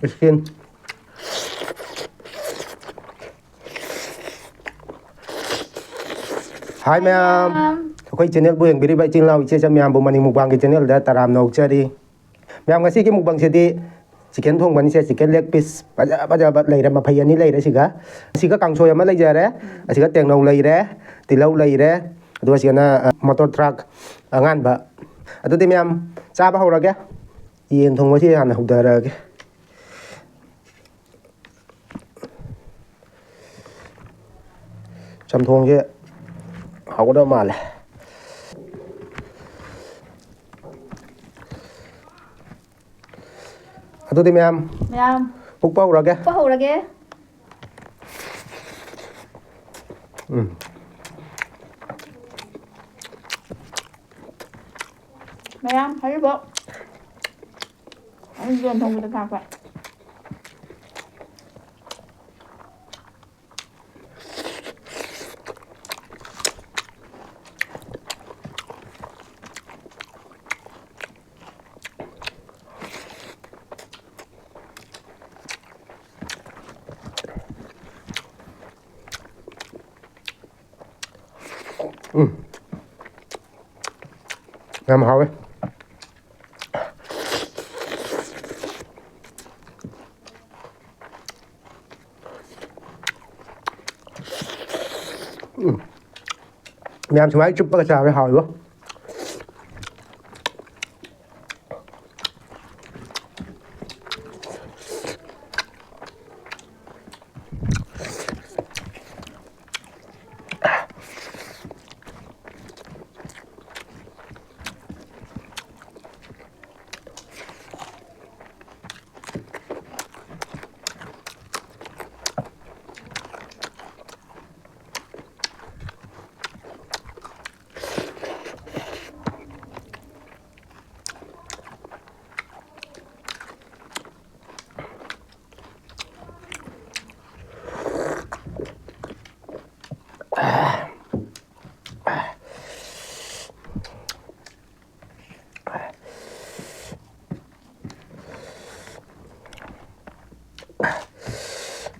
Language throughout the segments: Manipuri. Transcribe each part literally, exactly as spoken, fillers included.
Skin. Hi ꯃꯌꯥꯝ꯫ ꯃꯌꯥꯝ꯫ ꯑꯩꯈꯣꯏ channelꯕꯨ ꯌꯦꯡꯕꯤꯔꯤꯕ ꯏꯆꯤꯜ ꯏꯅꯥꯎ ꯏꯆꯦ ꯏꯆꯝ ꯃꯌꯥꯝꯕꯨ ꯃꯅꯤ mukbangꯒꯤ channelꯗ ꯇꯔꯥꯝꯅ ꯑꯣꯛꯆꯔꯤ꯫ ꯃꯌꯥꯝ, ꯉꯁꯤꯒꯤ mukbangꯁꯤꯗꯤ chicken ꯊꯣꯡꯕꯅꯤꯁꯦ, chicken leg piece ꯐꯖ ꯐꯖꯕ ꯂꯩꯔꯦ, ꯃꯐꯩ ꯑꯅꯤ ꯂꯩꯔꯦ꯫ ꯁꯤꯒ, ꯁꯤꯒ ꯀꯥꯡꯁꯣꯏ ꯑꯃ ꯂꯩꯖꯔꯦ, ꯑꯁꯤꯒ ꯇꯦꯡꯅꯧ ꯂꯩꯔꯦ, ꯇꯤꯜꯍꯧ ꯂꯩꯔꯦ, ꯑꯗꯨꯒ ꯁꯤꯒꯅ, ꯑ, ꯃꯣꯇꯣꯔ ꯊ꯭ꯔꯥꯛ ꯑꯉꯥꯟꯕ꯫ ꯑꯗꯨꯗꯤ ꯃꯌꯥꯝ, ꯆꯥꯕ ꯍꯧꯔꯒꯦ꯫ ꯌꯦꯟ ꯊꯣꯡꯕꯁꯤ ꯍꯥꯟꯅ ꯍꯧꯊꯔꯛꯑꯒꯦ꯫ ꯆꯝꯊꯣꯡꯁꯦ ꯍꯥꯎꯒꯗꯕ ꯃꯥꯜꯂꯦ꯫ ꯑꯗꯨꯗꯤ ꯃꯌꯥꯝ, ꯃꯌꯥꯝ, ꯍꯨꯛꯄ ꯍꯧꯔꯒꯦ꯫ ꯍꯨꯛꯄ ꯍꯧꯔꯒꯦ꯫ ꯎꯝ꯫ ꯃꯌꯥꯝ, ꯍꯥꯏꯔꯤꯕꯣ? ꯑꯩ ꯌꯦꯟ ꯊꯣꯡꯕꯗ ꯊꯥꯛꯄ꯫ ꯎꯝ꯫ ꯌꯥꯝ ꯍꯥꯎꯋꯦ꯫ ꯎꯝ꯫ ꯃꯌꯥꯝ ꯁꯨꯃꯥꯏꯅ ꯆꯨꯞꯄꯒ ꯆꯥꯕꯗꯤ ꯍꯥꯎꯋꯤꯕꯣ꯫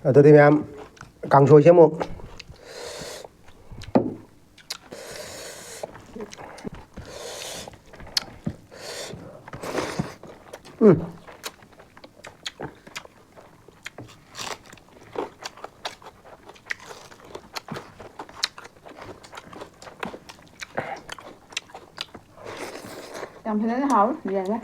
ꯑꯗꯨꯗꯤ ꯃꯌꯥꯝ, ꯀꯥꯡꯁꯣꯏꯁꯦ ꯑꯃꯨꯛ, ꯎꯝ꯫ ꯌꯥꯝ ꯐꯖꯅ ꯍꯥꯎꯔꯦ, ꯌꯦꯡꯉꯦ꯫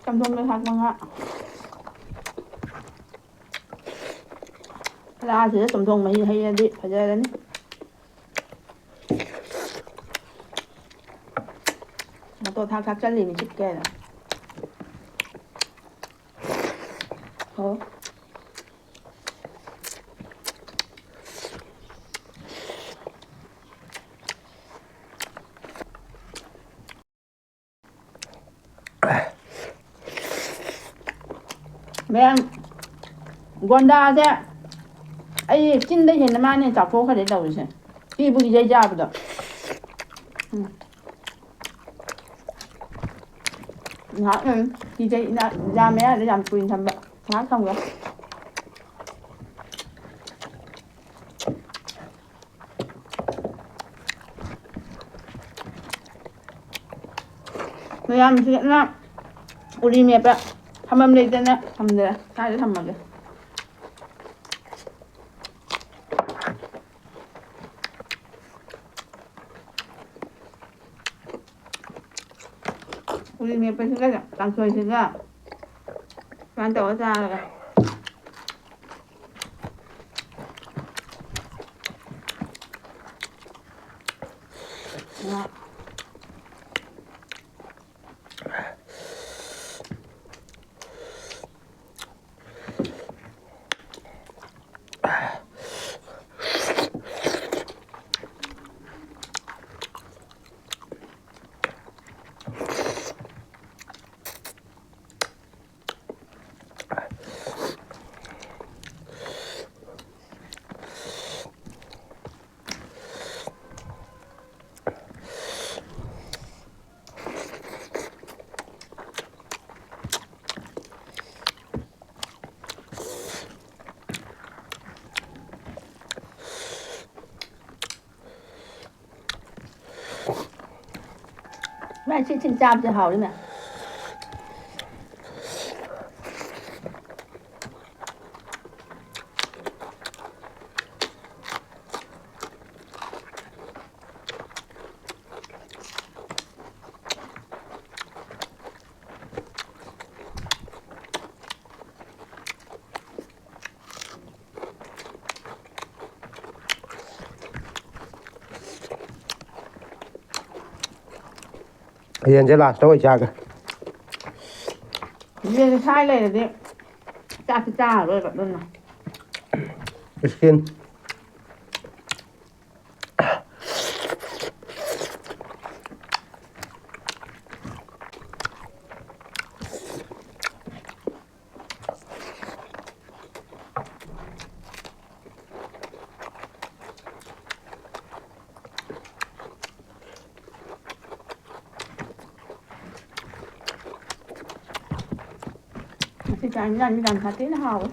ꯆꯝꯊꯣꯡꯗ ꯊꯥꯛꯄ ꯉꯥ꯫ ꯂꯥꯁꯤꯗ ꯆꯝꯊꯣꯡ ꯃꯍꯤ ꯍꯩꯔꯗꯤ ꯐꯖꯔꯅꯤ꯫ ꯃꯇꯣ ꯊꯥꯛ ꯊꯥꯛꯆꯜꯂꯤꯅꯤ ꯆꯤꯛꯀꯦꯅ꯫ ꯑꯣ꯫ ꯃꯌꯥꯝ, ꯒꯣꯟꯗꯥꯁꯦ ꯑꯩ ꯆꯤꯟꯗ ꯍꯦꯟꯅ ꯃꯥꯅ ꯍꯦꯟꯅ ꯆꯥꯎꯊꯣꯛꯈ꯭ꯔꯦ ꯇꯧꯔꯤꯁꯦ꯫ ꯀꯤꯕꯨ ꯀꯤꯖꯩ ꯆꯥꯕꯗꯣ꯫ ꯎꯝ꯫ ꯉꯥꯏꯍꯥꯛ ꯂꯩꯔ ꯀꯤꯖꯩ, ꯏꯅꯥ-, ꯖꯥꯝ ꯃꯌꯥꯗ ꯌꯥꯝ ꯀꯨꯏꯅ ꯊꯝꯕ꯫ ꯉꯥꯏꯍꯥꯛ ꯊꯝꯒꯦ꯫ ꯃꯌꯥꯝꯁꯤꯅ ꯎꯔꯤ ꯃꯦꯠꯄ ꯊꯝꯐꯝ ꯂꯩꯇꯅ ꯊꯝꯗ꯭ꯔꯦ꯫ ꯁ꯭ꯋꯥꯏꯗ ꯊꯝꯃꯒꯦ꯫ ꯎꯔꯤ ꯃꯦꯠꯄꯁꯤꯒ ꯀꯥꯡꯁꯣꯏꯁꯤꯒ ꯁꯨꯃꯥꯏꯅ ꯇꯧꯔ ꯆꯥꯔꯒ꯫ ꯉꯥ꯫ ꯃꯥꯏ ꯁꯤ ꯁꯤꯡ ꯆꯥꯕꯁꯦ ꯍꯥꯎꯔꯤ ꯃꯌꯥꯝ꯫ ꯌꯦꯟꯁꯦ ꯂꯥꯁꯇ ꯑꯣꯏ ꯆꯥꯒꯦ꯫ ꯌꯦꯟꯁꯦ ꯁꯥꯏ ꯂꯩꯔꯗꯤ ꯆꯥꯛꯁꯤ ꯆꯥꯔꯔꯣꯏꯕ ꯑꯗꯨꯅ꯫ ꯏꯁꯀꯤꯟ꯫ ꯉꯁꯤ ꯆꯥꯛ ꯏꯟꯖꯥꯡꯁꯤ ꯌꯥꯝ ꯁꯥꯊꯤꯅ ꯍꯥꯎꯋꯦ꯫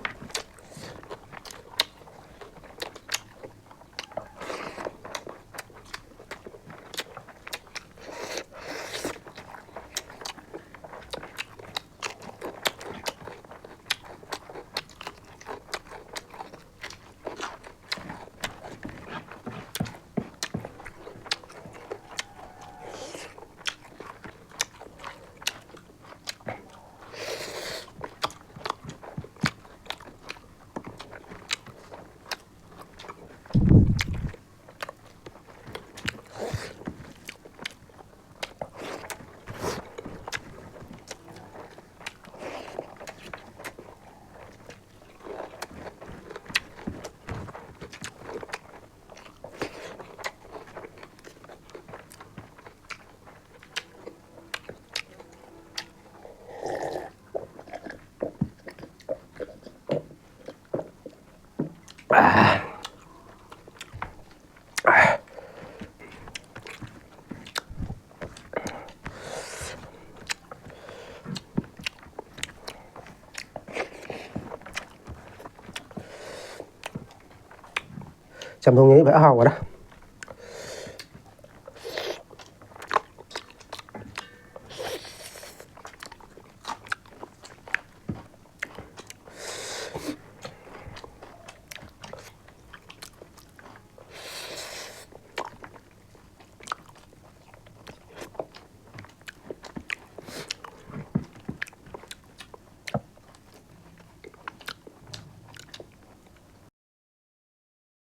ꯆꯝꯊꯣꯡ ꯌꯦꯡꯕ ꯍꯥꯎꯕ꯭ꯔꯥ?